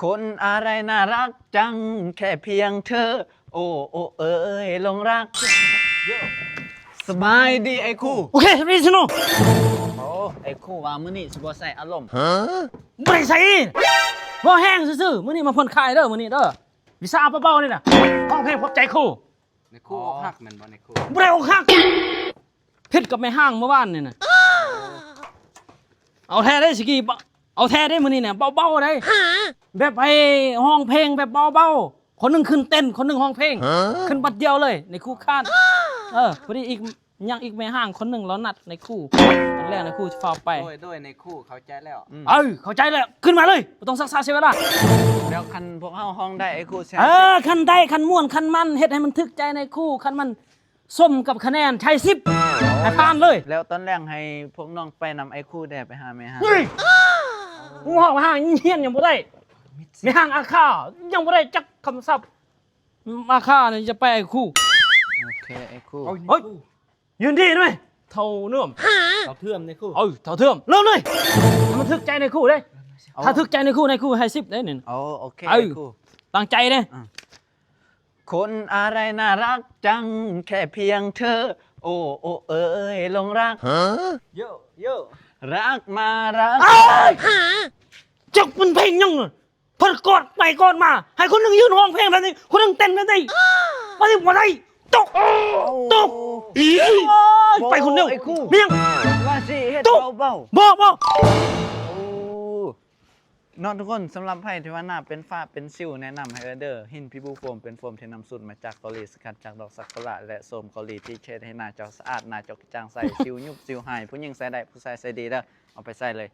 คนอะไรน่ารักจัง แค่เพียงเธอ โอ้ โอ้ เอ้ย หลงรัก สบายดีไอ้คู่ ໂອເຄ ຣີຊະໂນ ໂອ້ ໄອ້ຄູ່ວ່າມື້ນີ້ຊິບໍ່ໃສ່ອາລົມ ບໍ່ໄດ້ໃສ່ ເວົ້າແຮງຊື່ໆ ມື້ນີ້ມາຜ່ອນຄາຍເດີ ມື້ນີ້ເດີ ວິຊາເບົາໆ ນີ້ນະ ຮ້ອງເພງຂອບໃຈຄູ່ ໃນຄູ່ ອໍ ອົກຫັກແມ່ນບໍ່ໃນຄູ່? ບໍ່ໄດ້ອົກຫັກ ຜິດກັບແມ່ຮ້າງມື້ວານນີ້ນະ ເອົາແທ້ເດ້ຊິກີ ເອົາແທ້ເດ້ມື້ນີ້ນະ ເບົາໆ ເດ້ ແບບໃຫ້ຮ້ອງເພງແບບເບົາໆ ຄົນໜຶ່ງຂຶ້ນເຕັ້ນ ຄົນໜຶ່ງຮ້ອງເພງ ຮະ? ຂຶ້ນບັດດຽວເລີຍ ໃນຄູ່ຄ້ານ ເອີ ພໍດີອີກ ຍັງອີກແມ່ຮ້າງຄົນໜຶ່ງລາວນັດໃນຄູ່ ຕອນແລກໃນຄູ່ຊິຟ້າວໄປ ໂດຍ ໂດຍ ໃນຄູ່ເຂົ້າໃຈແລ້ວ ອືມ ເອີ ເຂົ້າໃຈແລ້ວ ຂຶ້ນມາເລີຍ ບໍ່ຕ້ອງຊັກຊ້າເສຍເວລາ ແລ້ວຄັນພວກເຮົາຮ້ອງໄດ້ ໄອ້ຄູ່ຊິ ເອີ ຄັນໄດ້ ຄັນມ່ວນ ຄັນມັນ ເຮັດໃຫ້ມັນຖືກໃຈໃນຄູ່ ຄັນມັນສົມກັບຄະແນນ ໃຫ້ສິບ ໃຫ້ຜ່ານເລີຍ ແລ້ວຕອນແລງໃຫ້ພວກນ້ອງໄປນຳໄອ້ຄູ່ແດ່ ໄປຫາແມ່ຮ້າງ ເຮີ້ຍ ມຶງຮ້ອງໄປຫາຮຽນຍັງບໍ່ໄດ້ ແມ່ຮ້າງອາຄາ ຍັງບໍ່ໄດ້ຈັກຄຳສັບ ອາຄານີ້ຈະໄປໄອ້ຄູ່ ໂອເຄ ໄອ້ຄູ່ ເຮີ້ຍ ຍືນດີນຳ ເຖົ້າເໜື່ອມ ເຖົ້າເຖື່ມໃນຄູ່ ເອີ ເຖົ້າເຖື່ມ ເລີ່ມເລີຍ ໃຫ້ມັນຖືກໃຈໃນຄູ່ເດ້ ເອົາ ຖ້າຖືກໃຈໃນຄູ່ ໃນຄູ່ໃຫ້ສິບເດ້ນີ້ ໂອ້ ໂອເຄ ເອີ ໄອ້ຄູ່ ຕັ້ງໃຈເດ້ ອາ คนอะไรน่ารักจัง แค่เพียงเธอ โอ้ โอ้ เอ้ย หลงรัก ฮะ? โย โย รักมารัก ອ້າຍ ຈັກເປັນເພງຫຍັງ ເພິ່ນກອດໄປກອດມາ ໃຫ້ຄົນໜຶ່ງຢືນຮ້ອງເພງແບບນີ້ ຄົນໜຶ່ງເຕັ້ນແບບນີ້ ບໍ່ໄດ້ ບໍ່ໄດ້ ຕົກ ຕົກ ໂອ້ຍ ໄປຄົນດຽວ ແມ່ນຫຍັງ ວ່າຊິເຮັດເບົາໆ ບໍ່ ບໍ່ ໂອ້ ເນາະທຸກຄົນ ສຳລັບໃຜທີ່ວ່າໜ້າເປັນຝ້າເປັນສິວ ແນະນຳໃຫ້ເດີ ຫີນພີບູໂຟມ ເປັນໂຟມທີ່ນຳສູດມາຈາກເກົາຫຼີ ສະກັດຈາກດອກຊາກຸຣະ ແລະ ໂຊມເກົາຫຼີ ທີ່ຈະເຮັດໃຫ້ໜ້າເຈົ້າສະອາດ ໜ້າເຈົ້າກະຈ່າງໃສ ສິວຍຸບ ສິວຫາຍ ຜູ້ຍິງໃຊ້ໄດ້ ຜູ້ຊາຍໃຊ້ດີເດີ ເອົາໄປໃຊ້ເລີຍ.